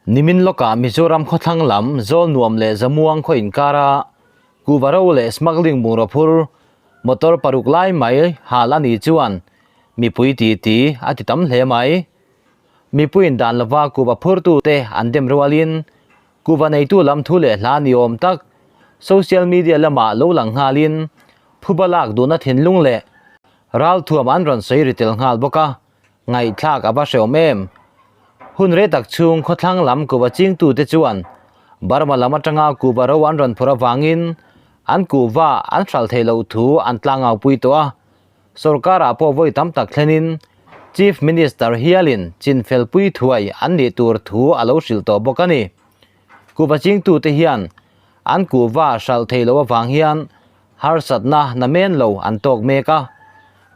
Nimin lawkah Mizoram khawthlang lam Zawlnuam leh Zamuang khaw inkara kuhva ro leh smuggling bungraw phur motor paruk lai mai hal a nih chuan mipui titi a ti tam hle mai. Mipuiin dan lova kuhva phurtute an dem rualin kuhva neitu lam thu leh hla ni awm tak social media lamah lo lang nghalin phuba lak duhna thinlung leh ralthuam an rawn sawi ri tel nghal bawk a. Ngaihthlak a va hreawm em? Hun rei tak chhung khawthlang lam kuhva chingtute chuan Burma lam atanga kuhva ro an rawn phur avangin an kuhva an hralh theih loh thu an tlangaupui tawh a. Sorkarah pawh vawi tam tak thlenin Chief Minister hialin chinfelpui thuai an nih tur thu a lo hrilh tawh bawk a ni. Kuhva chingtute hian an kuhva hralh theih loh avang hian Harsatna namen lo an tawk mek a,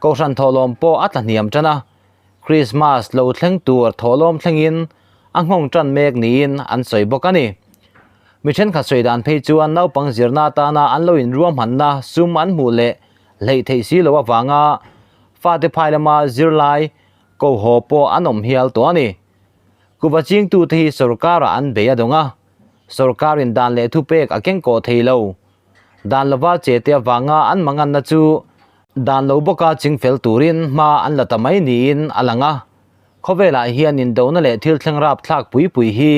Kohhran thawhlawm pawh a tla hniam tan a, Krismas lo thleng tur thawhlawm thlengin a nghawng tan mek niin an sawi bawk a ni. Mi thenkhat sawi dan phei chuan naupang zirna atana an lo inruahmanna sum an hmuh leh hleih theih si loh avanga fate phai lama zirlai ko haw pawh an awm hial tawh a ni. Kuva chingtute hi sorkarah an bei a dawng a, sorkarin dan leh thupek a kengkawh thei lo. Dan lova che te avanga an manganna chu dan lo bawka chingfel turin hma an la ta mai niin a lang a. Khawvelah hian indona leh thil thleng rapthlak pui pui hi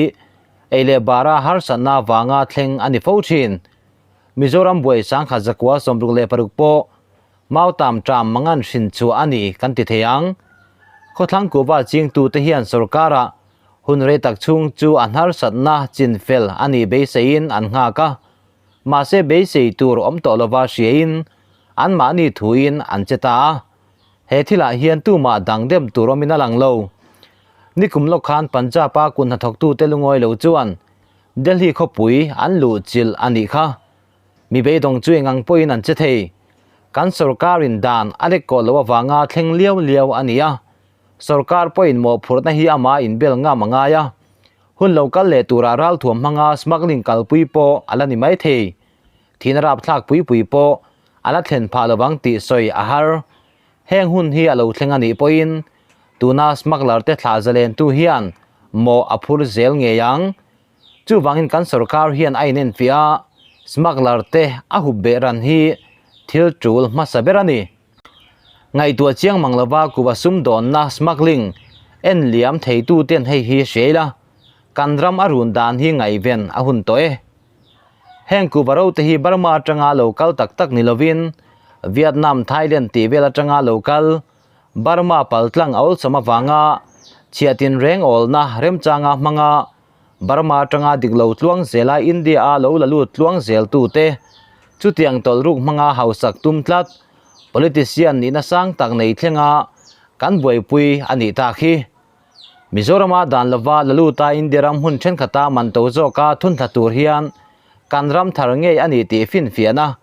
ei leh bara harsatna avanga thleng a ni fo thin. Mizoram buai sangkhat zakua 66 pawh Mautam ṭam mangan hrin chhuah a ni kan ti thei ang. Khawthlang kuhva chingtute hian sorkarah hun rei tak chhung chu a hnarsatna chinfel a nih beiseiin an nghak a. Mahse beisei tur awm tawh lova hriain anmahni thuin an che ta a. He thilah hian tumah dang dem tur awmin a lang lo. Nikum lawk khan Punjab-a kut hnathawktute lungawi lo chuan Delhi khawpui an luhchilh a nih kha. Mi beidawng chu eng ang pawhin an che thei. Kan sorkarin dan a lek kawh loh avanga thleng liau liau a ni a. Sorkar pawhin mawhphurhna hi amah inbel ngam a ngai a. Hun lo kal leh turah ralthuam hmanga smuggling kalpui pawh a la ni mai thei. Thihna rapthlak pui pui pawh a la thlen phah lovang tih sawi a har. Heng hun hi a lo thleng a nih pawhin tuna smuggler te thlah zalentu hian mawh a phur zel ngei ang. Chuvangin kan sorkar hian a inenfiah a, smuggler te a hup beh ran hi thil tul hmasa ber a ni. Ngaihtuah chiang mang lova kuva sumdawnna smuggling en liam theitu ten hei hi hria ila, kan ram a run dan hi ngaihven a hun tawh e. Heng kuva ro te hi Burma atanga lo kal tak tak ni lovin Vietnam, Thailand tih vel atanga lo kal Burma paltlang a awlsam avanga chhiahtin reng awlna remchanga hmanga Burma atanga dik lo tluang zela India-a lo la lut tluang zel tute chutiang tawlhruk hmanga hausak tum tlat politician nihna sang tak nei thlenga kan buaipui a nih tak hi. Mizorama dan lova la luta India ram hmun thenkhatah man to zawka thunthla tur hian kan ram thar ngei a ni tih finfiahna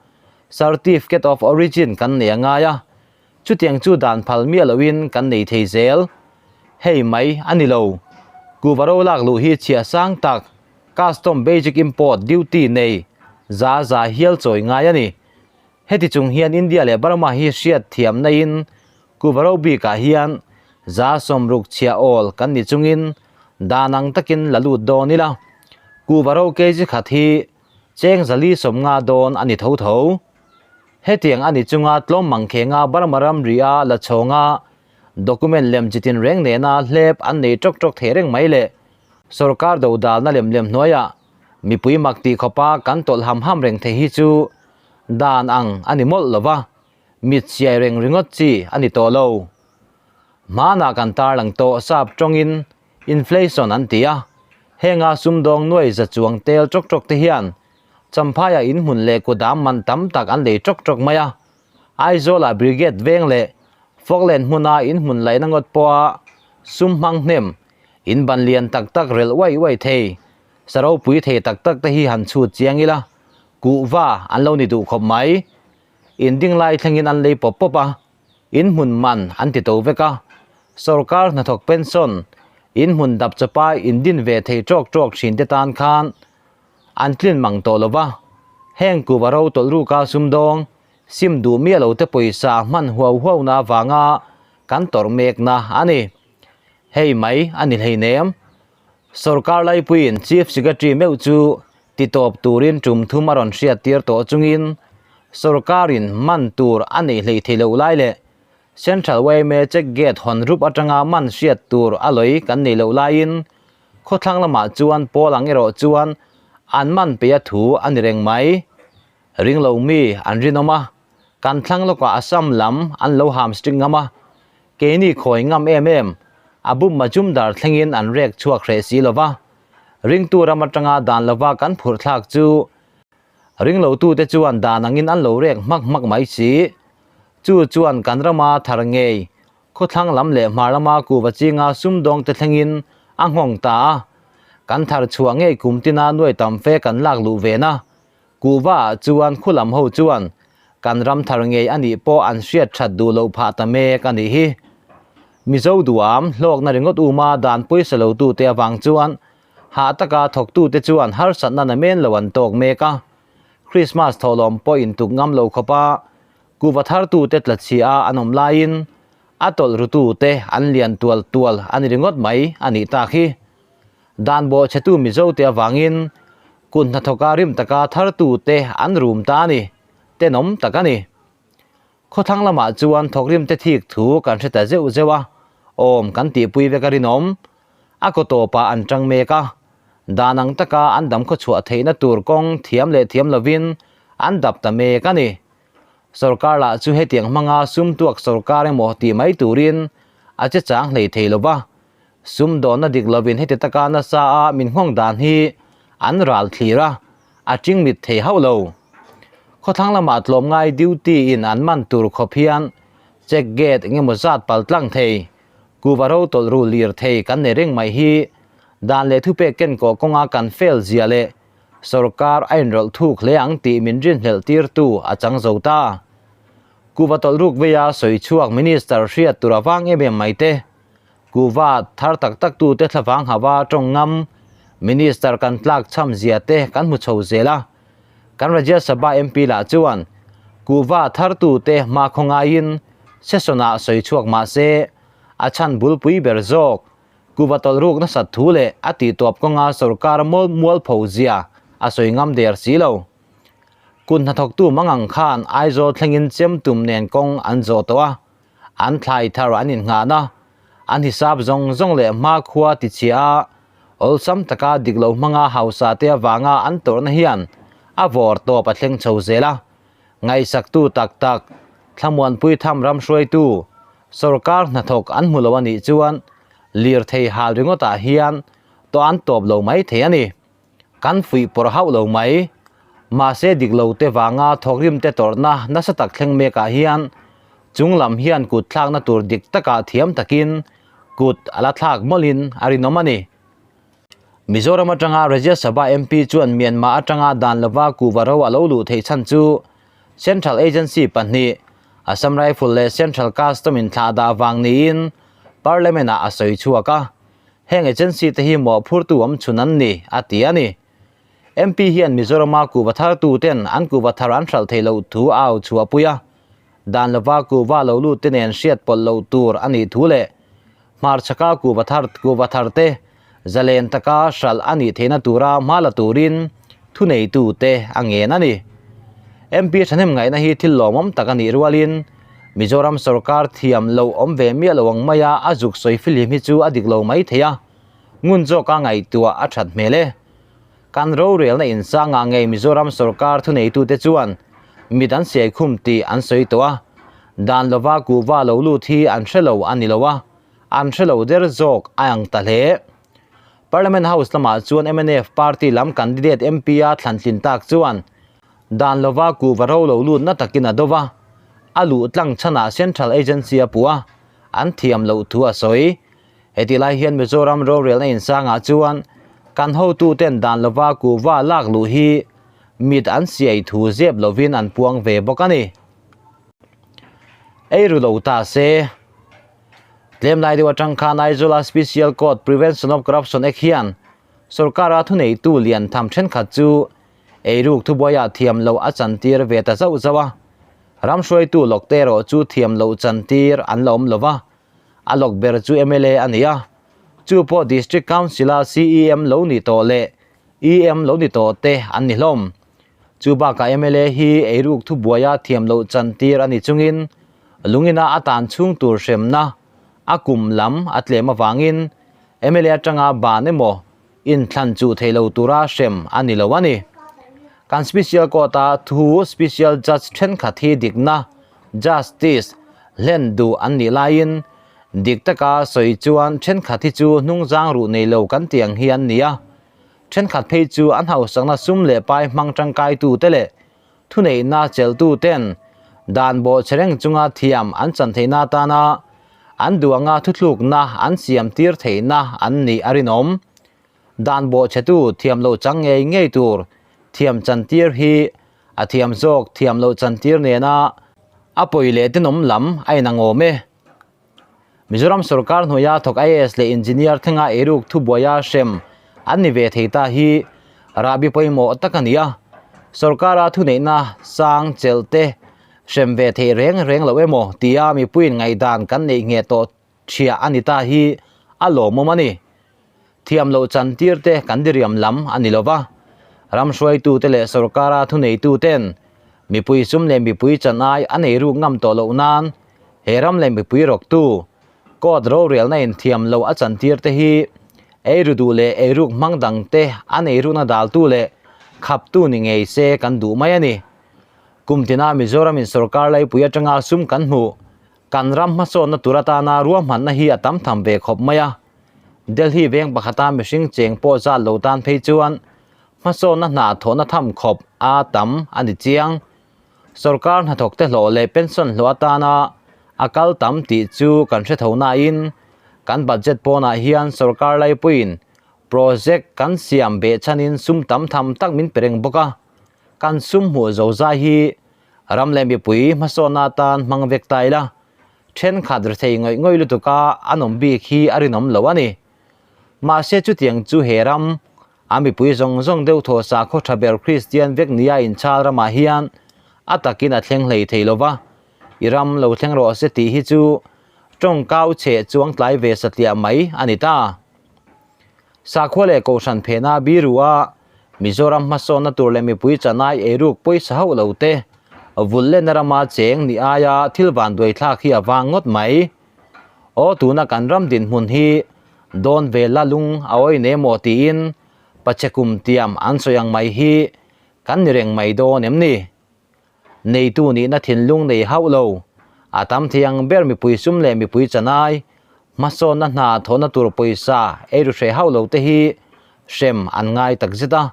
Certificate of Origin kan nei a ngai a. Chutiang chu dan phal miah loin kan nei thei zel. Hei mai a ni lo. Kuhva ro lak luh hi chhiah sang tak, custom basic import duty nei za za hial chawi ngai a ni. Heti chung hian India leh Burma hi hriat thiam naiin kuhva ro bikah hian 60% chhiah awl kan ni chungin dan ang takin la lut dawn ila. Kuhva ro kg khat hi cheng 450 dawn a ni tho tho. Hetiang a ni chunga tlawm mangkhenga Burma ramri-a la chhawnga document lem chitin reng nena hlep an nei tawk tawk thei reng mai le. Sorkar dodalna lem lem hnuaiah mipui mak tih khawpa kan tawlh ham ham reng thei hi chu dan ang a ni mawlh lo va, mit siai reng ringawt chi a ni tawh lo. Hmanah kan tarlang tawh sap tawngin inflation an ti a, henga sumdawng nuai za chuang tel tawk tawk te hian Champhaiah in hmun leh kudam man tam tak an lei tawk tawk mai a, Aizawlah Brigade veng leh Falkland hmuna in hmun laihna ngawt pawha sum hmang hnem, in ban lian tak tak relh uai uai thei, sa ropui thei tak tak te hi han chhut chiang ila, kuhva an lo ni duh khawp mai. In ding lai thlengin an lei pawp pawp a, in hmun man an ti to vek a, sorkar hnathawk pension, in hmun dap chawpa in din ve thei tawk tawk thin te tan khan An tlin mang tawh lo va, heng kuva ro tawlh ruka sumdawng, sim duh miah lo te pawisa hman huau huau na avanga kan tawrh mekna a ni. Hei mai a ni hleinem. Sorkar laipuiin Chief Secretary meuh chu titawp turin tum thum a rawn hriattir tawh chungin sorkarin man tur a neih hleih theih loh lai leh Central yma check gate hawn rup atanga man hriat tur a lawi kan neih loh laiin khawthlang lamah chuan pawl ang erawh chuan an man peih a thu a ni reng mai. Ring lo mi an rinawm a, kan thlang lawkah Assam lam an lo hamstring ngam a, Keini khawi ngam em em, a bum Majumdar thlengin an rek chhuak hreh si lo va, ringtu ram atanga dan lova kan phurh thlak chu ringlotute chuan dan angin an lo rek hmak hmak mai si. Chu chuan kan rama thar ngei, khawthlang lam leh hmar lama kuhva chinga sumdawngte thlengin a nghawng ta a, kan thar chhuah ngei kum tina nuai tam fe kan lak luh ve na. Kuhva ah chuan khulam ho chuan kan ram thar ngei a nih pawh an hriat that duh loh phah ta mek a nih hi. Mizo duam hlawkna ringawt uma dan pawisa lo tute avang chuan hah taka thawktute chuan harsatna na men lo an tawk mek a. Krismas thawhlawm pawh intuk ngam lo khawpa kuhva thartute tla chhia a an awm laiin a tawlh rutute an lian tual tual a ni ringawt mai a nih tak hi. Dan bawhchhetu Mizote avangin kut hnathawka rim taka thartute an rum ta a ni, tenawm tak a ni. Khawthlang lamah chuan thawkrimte thik thu kan hre ta zeuh zeuh a, awm kan tihpui vek a rinawm. A kaw tawpah an tang mek a, dan ang taka an dam khawchhuah theihna tur kawng thiam leh thiam lovin an dap ta mek a ni. Sorkar lah chu hetiang hmanga sum tuak sorkar emaw tih mai turin a che chang hlei thei lo va, Sumdawnna dik lovin heti taka nasa a min nghawng dan hi an ral thlir a, a ching mit thei hauh lo. Khawthlang lamah tlawmngai duty in an man tur khawp hian check gate eng emaw zat pal tlang thei, kuhva ro tawlh ru lir thei kan nei reng mai hi dan leh thupek kenkawh kawnga kan fail zia leh sorkar a inrawlh thuk hle ang tih min rinhlelh tirtu a chang zo ta. Kuhva tawlh ruk veia sawi chhuak minister hriat tur avang em em mai te. Kuhva thar tak tak tute thlavang hava tawng ngam Minister kan tlak chham zia te kan hmu chho zel a. Kan Rajya Sabha MP lah chuan kuhva thar tute hma khaw ngaiin session ah sawi chhuak mah se a chhan bulpui ber zawk kuhva tawlh ruk nasat thu leh a tih tawp kawnga sorkar mualpho zia a sawi ngam der si lo. Kut hnathawktu mangang khan Aizawl thlengin chem tum nen kawng an zawh tawh a. An thlai thar an innghahna, an hisap zawng zawng leh hmakhua tichhia a, awlsam taka dik lo hmanga hausa te avanga an tawrhna hian a vawr tawp a thleng chho zel a. Ngaihsaktu tak tak, thlamuanpui tham ram hruaitu, sorkar hnathawk an hmu lo a nih chuan lirthei hal ringawtah hian tawh an tawp lo mai thei a ni. Kan fuih pawrh hauh lo mai. Mahse dik lo te vanga thawkrim te tawrhna nasa tak thleng mekah hian chung lam hian kut thlakna tur dik takah thiam takin kut a la thlak mawlhin a rinawm a ni. Mizoram atanga Rajya Sabha MP chuan Myanmar atanga dan lova kuhva ro a lo luh theih chhan chu Central Agency pahnih Assam Rifle leh Central Custom in thlah dah vang niin Parliament-ah a sawi chhuak a. Heng agency te hi mawhphurtu awm chhun an ni, a ti a ni. MP hian Mizorama kuhva thartu ten an kuhva thar an hralh theih loh thu a au chhuahpui a, dan lova kuhva lo lut te nen hriat pawlh loh tur a nih thu leh hmarchhaka kuhva thar kuhva thar te zalen taka hralh a nih theihna tura hma la turin thuneitu te a ngen a ni. MP thahnem ngaihna hi thil lawmawm tak a nih rualin Mizoram sorkar thiam lo awm ve miah lo ang maia a zuk sawi fihlim hi chu a dik lo mai thei a, ngun zawka ngaihtuah a that hmel e. Kan rorelna insangah ngei Mizoram sorkar thuneitute chuan mit an siai khum tih an sawi tawh a, dan lova kuhva lo lut hi an hre lo a ni lo a, an hre lo der zawk a ang ta hle. Parliament House lamah chuan mnf party lam candidate MP a thlantlin tak chuan Dan lova kuhva ro lo lut na takin a do va, a luh tlang chhanah Central Agency a puh a, an thiam loh thu a sawi. Heti lai hian Mizoram rorelna insangah chuan kan hotuten dan lova kuhva lak luh hi mit an siai thu zep lovin an puang ve bawk a ni. Ei ru lo ta se. Tlem lai deuh atang khan Aizawl-a Special Court Prevention of Corruption Act hian sorkara thuneitu lian tham thenkhat chu Eiruk thubuaiah thiam loh a chantir ve ta zauh zauh a, ram hruaitu lawkte erawh chu thiam loh chantir an la awm lo va, a lawk ber chu mla a ni a, Chu pawh District Council-a CEM lo ni tawh leh EM lo ni tawh te an ni hlawm. Chu bakah mla hi eiruk thubuaia thiam loh chantir a ni chungin lungina a tan chhung tur hremna a kum lam a tlem avangin mla atanga ban emaw inthlan chuh thei lo tura hrem a ni lo a ni. Kan Special Court-a thu Special Judge thenkhat hi dikna, Justice, hlen duh an nih laiin dik taka sawi chuan thenkhat hi chu hnungzang ruh nei lo kan tih ang hi an ni a. Thenkhat phei chu an hausakna sum leh pai hmang tangkaitute leh thuneihna chelhtuten dan bawhchhe reng chunga thiam an chan theihna atana an duh anga thuthlukna an siam tir theihna an nih a rinawm. Dan bawhchhetu thiam loh chang ngei ngei tur thiam chan tir hi a thiam zawk thiam loh chan tir nena a pawi leh tenawm lam a inang awm e. Mizoram sorkar hnuaia thawk IAS leh Engineer thlenga eiruk thubuaia hrem an ni ve thei ta hi rahbi pawimawh tak a ni a. Sorkara thuneihna sang chelh te hrem ve theih reng reng loh emaw tia mipuiin ngaihdan kan neih ngheh tawh thiah a ni ta hi a lawmawm a ni. Thiam loh chantir te kan diriam lam a ni lova, ram hruaitute leh sorkara thuneituten mipui sum leh mipui chan ai a nei ruk ngam tawh loh nan he ram leh mipui rawktu court rorelna in thiam loh a chantir te hi eiru duh leh eiruk hmang dang te a nei rukna daltu leh khaptu ni ngei se kan duh mai a ni. Kum tina Mizoram in sorkar laipui atanga sum kan hmuh kan ram hmasawnna tur atana ruahmanna hi a tam tham ve khawp mai a. Delhi veng pakhata mihring cheng pawh zat lo tan phei chuan hmasawnna hna thawhna tham khawp a tam a ni chiang. Sorkar hnathawkte hlawh leh pension hlawh atana a kal tam tih chu kan hre tho nain kan budget pawnah hian sorkar laipuiin project kan siam behchhanin sum tam tham tak min pe reng bawk a. Kan sum hmuh zozai hi ram leh mipui hmasawnna atan hmang vek ta ila. Thenkhat rethei ngawih ngawih lutuk a an awm bik hi a rinawm lo a ni. Mahse chutiang chu he ram, a mipui zawng zawng deuh thaw sakhaw tha ber Kristian vek nia inchhal ramah hian a takin a thleng hlei thei lo va, i ram lo thleng rawh se tih hi chu tawngkau cheh chuang tlai ve satliah mai a ni ta. Sakhua leh Kohhran phena biru a Mizoram hmasawnna tur leh mipui chanai eiruk pawisa hauh lo te vul lehna rama cheng ni aia thil vanduai thlak hi a vang ngawt mai. Aw tuna kan ram dinhmun hi dawn ve la lung a awi ne maw tiin pache kum tiam an sawi ang mai hi kan ni reng mai dawn em ni? Neitu nihna thinlung nei hauh lo. A tam thei ang ber mipui sum leh mipui chanai, hmasawnna hna thawhna tur pawisa eiru hreh hauh lo te hi hrem an ngai takzet a.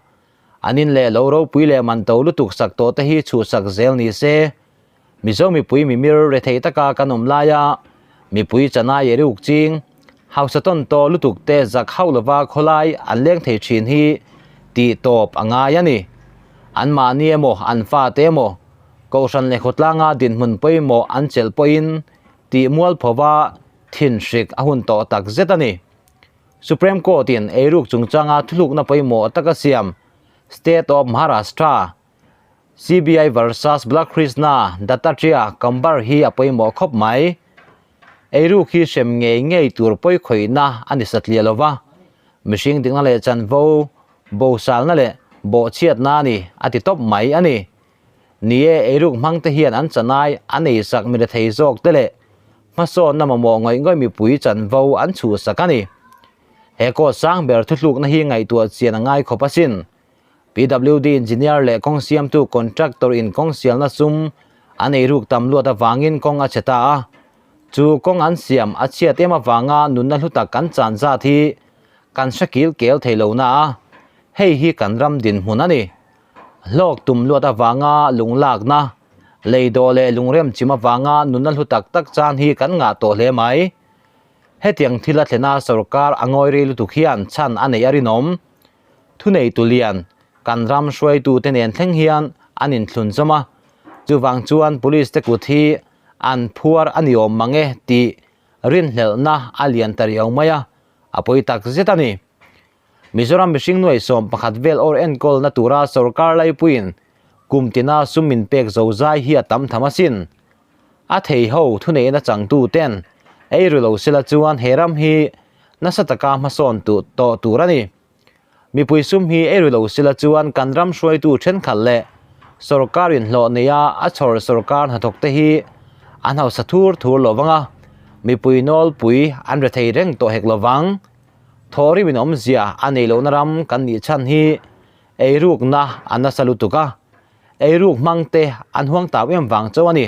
An in leh lo ropui leh man to lutuk sak tawh te hi chhuhsak zel ni se. Mizo mipui mimir rethei taka kan awm laia mipui chanai eiruk ching, hausa tawn tawh lutuk te zak hauh lova khawlai an leng thei thin hi tih tawp a ngai a ni. Anmahni emaw an fate emaw Kohhran leh khawtlanga dinhmun pawimawh an chelh pawhin tih mualphova thinhrik a hun tawh tak zet a ni. Supreme Court in eiruk chungchanga thulukna pawimawh taka siam State of Maharashtra CBI versus Balakrishna Dattatreya Kambar hi a pawimawh khawp mai. Eiruk hi hrem ngei ngei tur pawikhawihna a ni satliah lo va, mihring dikna leh chanvo, bosalna leh bawhchhiatna a ni a ti tawp mai a ni. Ni e, eiruk hmangte hian an chanai an eisak mi rethei zawk te leh hmasawnna mamawh ngawih ngawih mipui chanvo an chhuhsak a ni. He court sang ber thuthlukna hi ngaihtuah chian a ngai khawp asin. PWD engineer leh kawng siamtu contractor in kawng sialna sum an ei ruk tam luat avangin kawng a chhe ta a. Chu kawng an siam a chhiat em avanga nunna hlu tak kan chan zat hi kan hre kil kel thei lo na a, hei hi kan ram dinhmun a ni. Hlawk tum luat avanga lunglakna, leidawh leh lungrem chim avanga nunna hlu tak tak chan hi kan ngah tawh hle mai. Hetiang thil a thlena sorkar a ngawi rei lutuk hian chhan a neih a rinawm. Thuneitu lian kan ram hruaitute nen thleng hian an inthlun zawm a, chuvang chuan police te kut hi an phuar a ni awm mang e tih rinhlelhna a lian ta riau mai a, a pawi tak zet a ni. Mizoram mihring nuai 11 vel awr enkawlna tura sorkar laipuiin kum tina sum min pek zo zai hi a tam tham asin. A thei ho thuneihna changtu ten ei ru lo sela chuan he ram hi. nasa taka hmasawn tawh tur a ni. Mipui sum hi ei ru lo sila chuan kan ram hruaitu thenkhat leh sorkar inhlawh neia a chhawr sorkar hnathawk te hi an hausa thur thur lo vang a, mipui nawlpui an re thei reng tawh hek lo vang. Thawhrim in awmzia a nei lohna ram kan nih chhan hi eirukna a nasa lutuk a, eiruk hmang te an huang tau em vang chauh a ni.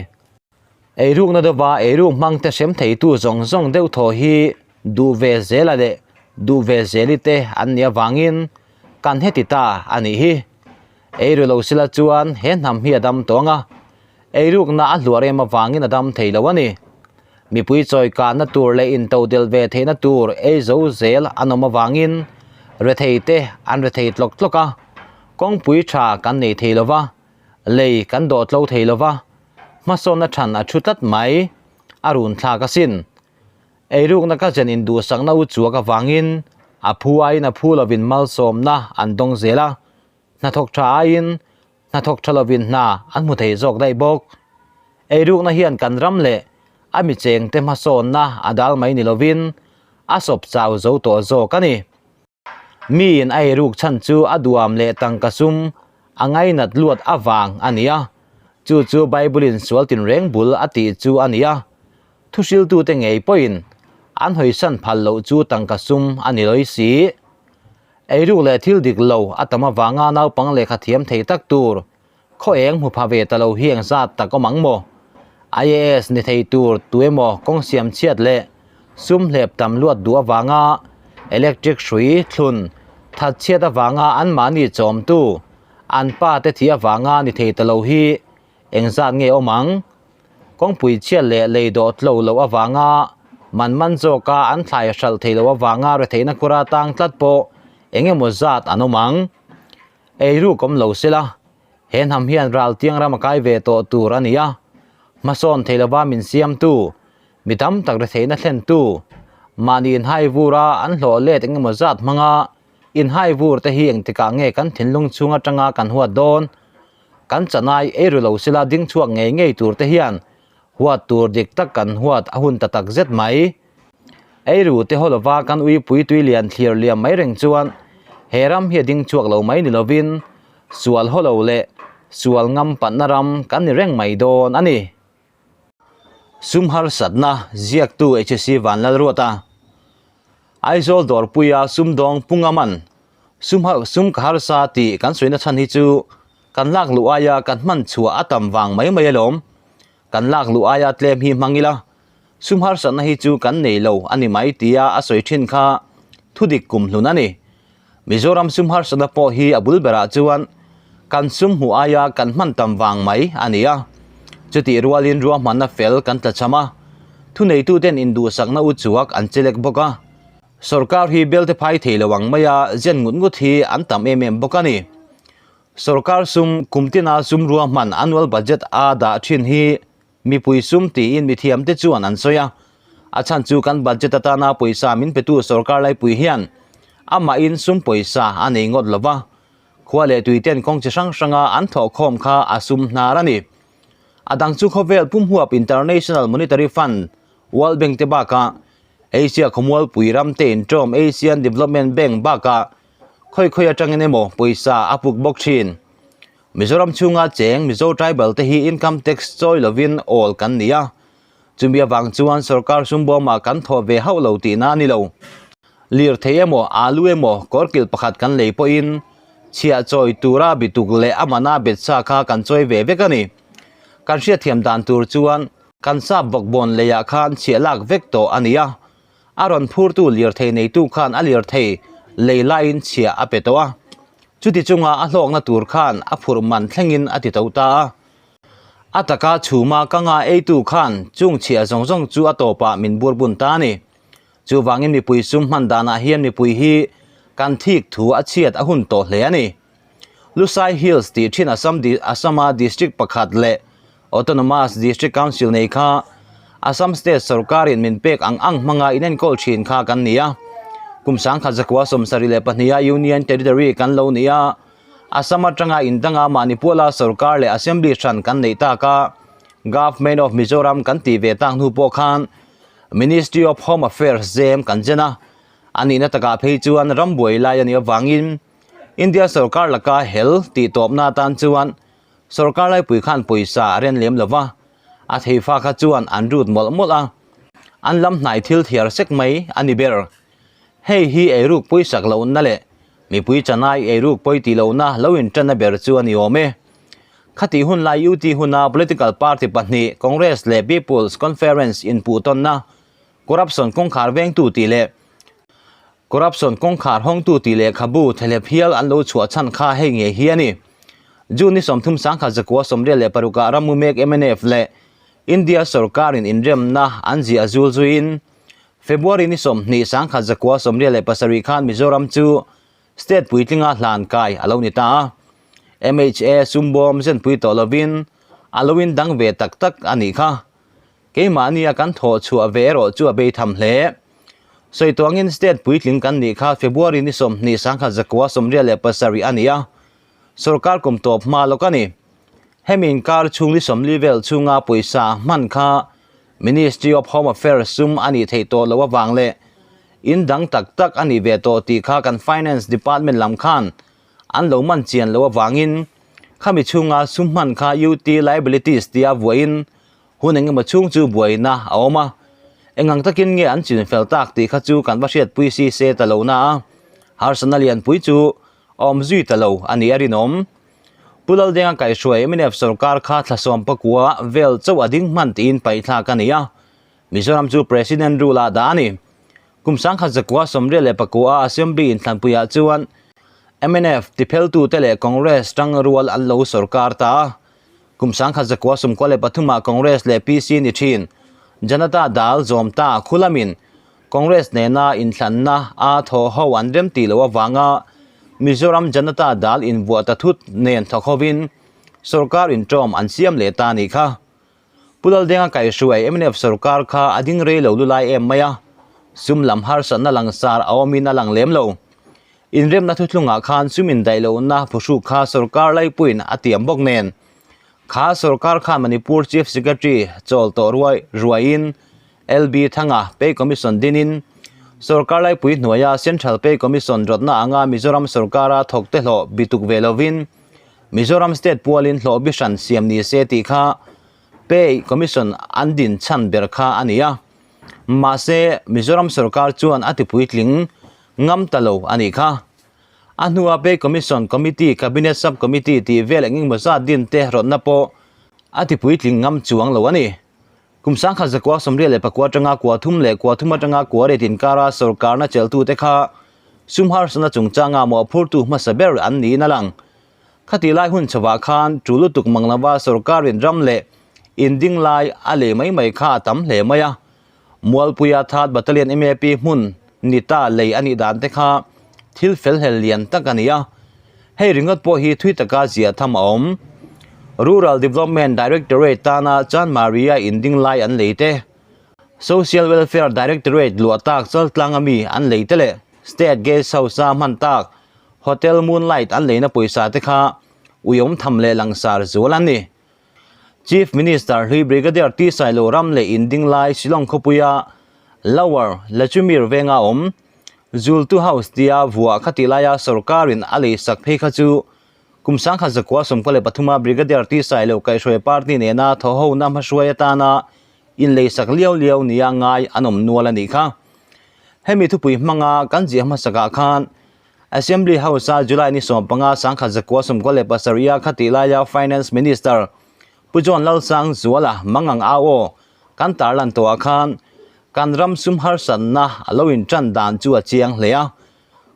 Eirukna deuha eiruk hmangte hrem theitu zawng zawng deuh thaw hi duh ve zela leh duh ve zeli te an nih avangin kan heti ta a nih hi. Eiru lo sila chuan he hnam hi a dam tawng a, eirukna a hluar em avangin a dam thei lo a ni. Mipui chawikanna tur leh intodel ve theihna tur ei zo zel an awm avangin rethei te an rethei tlawk tlawk a, kawngpui tha kan nei thei lova, lei kan dawh tlo thei lova, hmasawnna than a thu tlat mai, a run thlak asin. Eirukna ka zen induhsakna u chuak avangin a phu aiin a phu lovin malsawmna an dawng zel a, hnathawk tha aiin hnathawk tha lovin hna an hmu thei zawk daih bawk. Eirukna hian kan ram leh a mi chengte hmasawnna a dal mai ni lovin a sawp chau zo tawh zawk a ni. Miin a eiruk chhan chu a duam leh tangka sum a ngainat luat avang a ni a, chu chu Bible-in sual tinreng bul a tih chu a ni a. Thuhriltute ngei pawhin an hawisan phal loh chu tangka sum a ni lawi si. Eiruk leh thil dik lo a tam avanga naupang lehkha thiam thei tak tur Khaw eng hmu pha ve ta lo hi eng zat tak awm ang maw? IAS ni thei tur tuemaw kawng siam chhiat leh sum hlep tam luat duh avanga electric hrui thlun that chhiat avanga anmahni chawmtu an pa te thi avanga ni thei ta lo hi eng zat nge awm ang? Kawngpui chhiat leh lei dawh tlo loh avanga man man zawka an thlai hralh thei loh avanga retheihna khura tang tlat pawh eng emaw zat an awm ang? Eiruk awm lo sela, he hnam hian ral tiang ram a kai ve tawh tur a ni a, hmasawn thei lova min siamtu, mi tam tak retheihna thlentu, mahni inhai vura an hlawh let eng emaw zat hmanga inhai vur te hi engtikah nge kan thinlung chhung atanga kan huat dawn? Kan chanai eiru lo sela ding chhuak ngei ngei tur te hian huat tur dik tak kan huat a hun ta tak zet mai. Eiru te haw lova kan uipui tui lian thlir liam mai reng chuan he ram hi a ding chhuak lo mai ni lovin sual haw lo leh sual ngam panna ram kan ni reng mai dawn a ni. Sum harsatna ziaktu HSC Vanlalruata Aizawl dawrpuia sumdawng pu ngaman sum sum ka harsa tih kan sawina chhan hi chu kan lak luh aia kan hman chhuah a tam vang mai mai alawm. Kan lak luh aia tlem hi hmang ila Sum harsatna hi chu kan nei lo a ni mai tia a sawi thin kha thudik kum hlun a ni. Mizoram sum harsatna pawh hi a bul berah chuan kan sum hmuh aia kan hman tam vang mai a ni a. Chutih rualin ruahmanna fel kan tlachham a, thuneituten induhsakna u chuak an chelek bawk a. Sorkar hi belte phai thei lo ang maia zen ngut ngut hi an tam em em bawk a ni. Sorkar sum kum tina sum ruahman annual budget a dah thin hi Mipui sum tiin mithiamte chuan an sawi a, a chhan chu kan budget atana pawisa min petu sorkar laipui hian amahin sum pawisa a nei ngawt lo va, khua leh tuiten kawng chi hrang hranga an thawhkhawm kha a sum hnar a ni. A dang chu khawvel pumhuap International Monetary Fund, World Bank te bakah Asia khawmualpui ramte inṭawm Asian Development Bank bakah khawi khawi atangin emaw pawisa a puk bawk thin. Mizoram chhunga cheng Mizo tribal te hi income tax chawi lovin awl kan ni a, chumi avang chuan sorkar sumbawmah kan thawh ve hauh lo tihna a ni lo. Lirthei emaw, alu emaw, kawrkilh pakhat kan lei pawhin chhiah chawi tura bituk leh a mana bet sa kha kan chawi ve vek a ni. Kan hriatthiam dan tur chuan kan sap bawkbawn leiah khan chhiah lak vek tawh a ni a, a rawn phurtu lirthei neitu khan a lirthei lei laiin chhiah a pe tawh a. Chuti chunga a hlawkna tur khan a phurh man thlengin a ti to ta a. A taka chhuma ka nga eitu khan chung chhiah zawng zawng chu a tawpah min bur bun ta a ni. Chuvangin mipui sum hman danah hian mipui hi kan thik thu a chhiat a hun tawh hle a ni. Lusai Hills tih thin Assam Assam-a district pakhat leh Autonomous District Council nei kha Assam State sorkarin min pek ang ang hmanga inenkawl thin kha kan ni a. Kum 1972a Union Territory kan lo ni a, Assam atanga indanga mahni puala sorkar leh Assembly hran kan neih tak a, Government of Mizoram kan tih ve tak hnu pawh khan Ministry of Home Affairs zem kan zen a. A nihna takah phei chuan ram buai lai a nih avangin India sorkar laka hel tih tawpna atan chuan sorkar laipui khan pawisa a ren lem lo va, a theifa kha chuan an rut mawlh mawlh a, an lam hnai thil thiar sek mai a ni ber. Hei hi eiruk pawisak lohna leh mipui chanai eiruk pawi tih lohna lo inṭanna ber chu a ni awm e. Khatih hun lai UT huna political party pahnih Congress leh People's Conference inpuhtawnna Corruption kawngkhar vengtu tih leh Corruption kawngkhar hawngtu tih lehkhabu thelep hial an lo chhuah chhan kha hei ngei hi a ni. June ni 30 sangkhat zakua 86 ah rammu mek mnf leh India sorkarin inremna an ziah zul zuiin February ni 20 sangkhat zakua 87 khan Mizoram chu state puitlinga hlan kai a lo ni ta a. MHA sumbawm zenpui tawh lovin a lo indang ve tak tak a nih kha. Keimahnia kan thawh chhuah ve erawh chu a bei tham hle. Sawi tuangin state puitling kan nih kha February ni 20 sangkhat zakua 87 a ni a, sorkar kum tawp hma lawk a ni. Hemi inkar chhung ni 40 vel chhunga pawisa hman kha Ministry of Home Affairs sum a nih theih tawh loh avang leh in dang tak tak a nih ve tawh tih kha kan Finance Department lam khan an lo man chian loh avangin khami chhunga sum hman kha UT liabilities tia vuahin Hun engemaw chhung chu buaina a awm a, engang takin nge an chin fel tak tih kha chu kan va hriatpui si se ta lo na a, harsatna lianpui chu a awm zui ta lo a ni a rinawm. Pu Laldenga kaihhruai mnf sorkar kha thlasawm pakua vel chauh a ding hman tiin paihthlak a ni a, Mizoram chu President rule ah dah a ni. Kum sangkhat zakua 84 a Assembly inthlanpuiah chuan mnf tipheltute leh Congress tang rual an lo sorkar ta a, Kum sangkhat zakua 93 ah Congress leh PC ni thin. Janata Dal zawm ta khulamin Congress nena inthlanna a thaw ho an rem tih loh avanga Mizoram Janata Dal invuah ta thut nen thawk hovin sorkar inṭawm an siam leh ta nih kha. Pu Laldenga kaihhruai mnf sorkar kha a ding rei lo lulai em mai a, sum lam harsatna langsar a awmin a lang lem lo. Inremna thuthlungah khan sum indaih lohna phuhruk kha sorkar laipuiin a tiam bawk nen, kha sorkar khan Manipur Chief Secretary chawl tawh ruai ruaiin LB Thanga Pay Commission dinin sorkar laipui hnuaia Central Pay Commission rawtna anga Mizoram sorkara thawkte hlawh bituk ve lovin Mizoram State pualin hlawh bi hran siam ni se tih kha Pay Commission an din chhan ber kha a ni a. Mahse, Mizoram sorkar chuan a tipuitling ngam ta lo a nih kha. A hnua Pay Commission Committee, Cabinet Sub Committee tih vel eng engemaw zat din te rawtna pawh a tipuitling ngam chuang lo a ni. Kum sangkhat zakua 84 atanga kua thum leh kua thum atanga kua riat inkara sorkarna cheltute kha sum harsatna chungchanga mawhphurtu hmasa ber an niin a lang. Khatih lai hun chhovah khan tul lutuk mang lova sorkarin ram leh in ding lai a lei mai mai kha a tam hle mai a. Mualpuia Third Battalion MAP hmun ni ta lei a nih dan te kha thil fel hlel lian tak a ni a. Hei ringawt pawh hi thui taka ziah tham a awm. Rural Development Directorate tana Chanmari-a in ding lai an lei te, Social Welfare Directorate luah tak chaltlang ami an lei te leh State Guest House-a hman tak Hotel Moonlight an leina pawisa te kha uiawm tham leh langsar zual an ni. Chief Minister hlui Brigadier T Sailo ram leh in ding lai Shillong khawpuia Lower Lachumir venga awm Zultu House tia vuah kha tih laia sorkarin a lei sak phei kha chu kum sangkhat zakua 93 a Brigadier T Sailo kaihhruai party nena thawhhona hmahruai atana in lei sak liau liau nia ngai an awm nual a nih kha. Hemi thupui hmanga kan ziah hmasakah khan Assembly House-a July ni 15 sangkhat zakua 97 a kha tih laia Finance Minister Pu John Lalsang Zuala mangang au aw kan tarlan tawhah khan kan ram sum harsatna a lo intan dan chu a chiang hle a.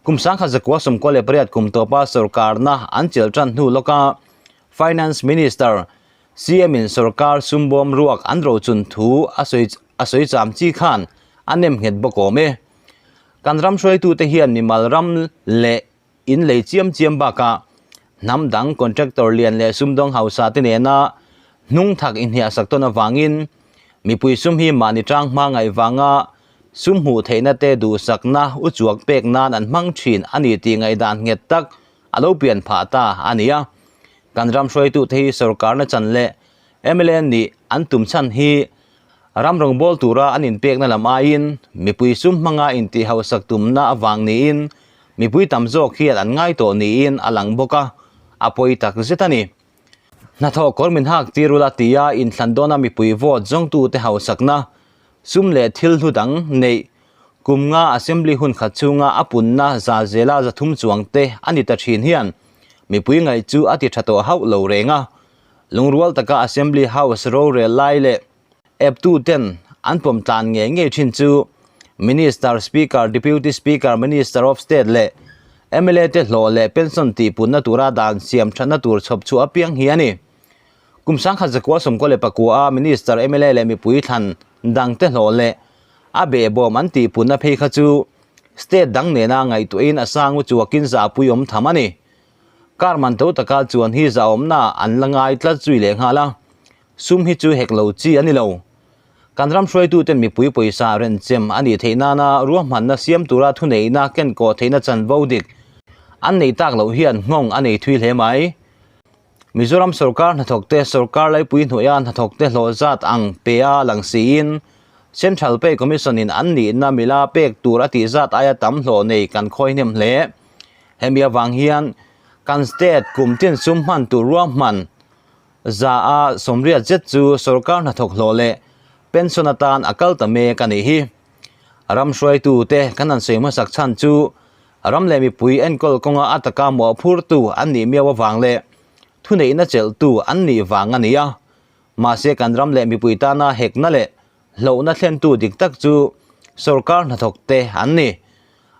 Kum sangkhat zakua 98 kum tawpa sorkarna an chel tan hnu lawka Finance Minister CM in sorkar sumbawm ruak an rochun thu a sawi a sawi cham chi khan a nem nghet bawk awm e. Kan ram hruaitute hian mimal ram leh in lei chiam chiam bakah hnam dang contractor lian leh sumdawng hausa te nena hnung thak inhniah sak tawn avangin mipui sum hi mahni tang hma ngaih vanga sum hmuh theihna te duhsakna uchuak pek nan an hmang thin a ni tih ngaihdan nghet tak a lo pian phah ta a ni a. Kan ram hruaitute hi sorkarna chan leh mla nih an tum chhan hi. Ram rawngbâwl tura an inpekna lam aiin mipui sum hmanga intihhausak tumna avang niin mipui tam zawk hian an ngai tawh niin a lang bawk a, a pawi tak zet a ni. Hnathawh kawr min hak tir ula tia inthlan dawna mipui vote zawngtute hausakna, sum leh thil hlu dang neih kum nga Assembly hun khat chhunga a punna za zela 300 chuang te a ni ta thin hian mipui ngaih chu a ti tha tawh hauh lo reng a. Lungrual taka Assembly House rorel lai leh eptu ten an pawm tlan ngei ngei thin chu Minister, Speaker, Deputy Speaker, Minister of State leh mla te hlawh leh pension tihpunna tura dan siam thatna tur chhawp chhuah apiang hi a ni. Kum 1994 a Minister, mla leh mipui thlan dangte hlawh leh a behbawm an tihpunna phei kha chu State dang nena ngaihtuahin a sang u chuakin zahpui awm tham a ni. Car man to taka chuan hi zahawmna an la ngai tlat zui leh nghal a, sum hi chu hek lo chi a ni lo. Kan ram hruaituten mipui pawisa renchem a nih theih nana ruahmanna siam tura thuneihna kenkawh theihna chanvo dik an nei tak loh hian nghawng a nei thui hle mai. Mizoram sorkar hnathawkte sorkar laipui hnuaia hnathawkte hlawh zat ang pe a lang siin Central Pay Commission in an nihna mila pek tur a tih zat aia tam hlawh nei kan khawi hnem hle. Hemi avang hian kan state kum tin sum hman tur ruahman 80% zet chu sorkar hnathawk hlawh leh pension atan a kal ta mek a nih hi. Ram hruaitute kan han sawi hmasak chhan chu ram leh mipui enkawl kawnga a taka mawhphurtu an nih miau avang leh thuneihna chelhtu an nih vang a ni a. Mahse kan ram leh mipui tana hekna leh Hlauhna thlentu dik tak chu sorkar hnathawkte an ni.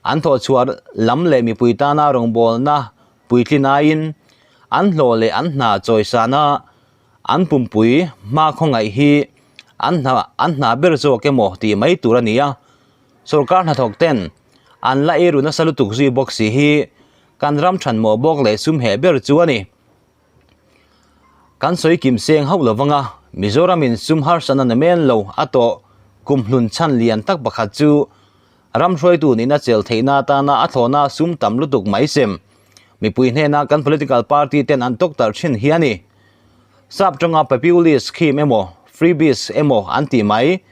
An thawhchhuah lam leh mipui tana rawngbawlna puitlin aiin an hlawh leh an hna chawisana an pumpui hma khawngaih hi an hna an hna ber zawk emaw tih mai tur a ni a. Sorkar hnathawkten an la eiru nasa lutuk zui bawk si hi kan ram thanmawh bawk leh sum heh ber chu a ni. Kan sawi kim seng hauh lo vanga Mizoramin sum harsatna na men lo a tawh kum hlun chhan lian tak pakhat chu ram hruaitu nihna chel theihna atana a thlawhna sum tam lutuk mai sem mipui hnena kan political party ten an tawk tarh thin hi a ni. Sap tawnga populist scheme emaw freebies emaw an tih mai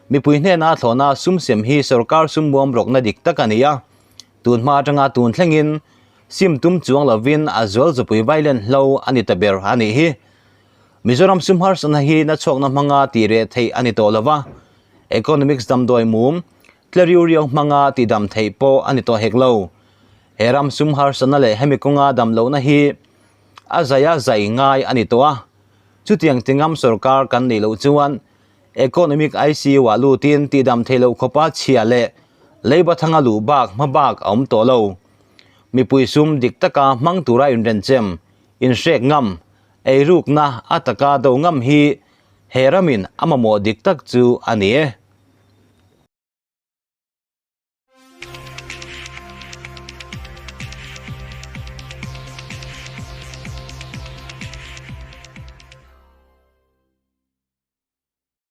mipui hnena a thlawhna sum sem hi sorkar sum muam rawkna dik tak a ni a. Tun hma atanga tun thlengin sim tum chuang lovin a zual zupui vailen hlo a ni ta ber a nih hi. Mizoram sum harsatna hi na chhuakna hmanga tih reh theih a ni tawh lova, economics damdawi mum tle riu riau hmanga tih dam theih pawh a ni tawh hek lo. He ram sum harsatna leh hemi kawnga dam lohna hi a zaia zai ngai a ni tawh a, chutiang tingam sorkar kan neih loh chuan Economic ICU ah lutin tihdam theih loh khawpa chhia leh leiba thanga luh bak hma bak a awm tawh lo. Mipui sum dik taka hmang tura inrenchem, inhrek ngam, eirukna a taka do ngam hi he ramin a mamawh dik tak chu a ni e.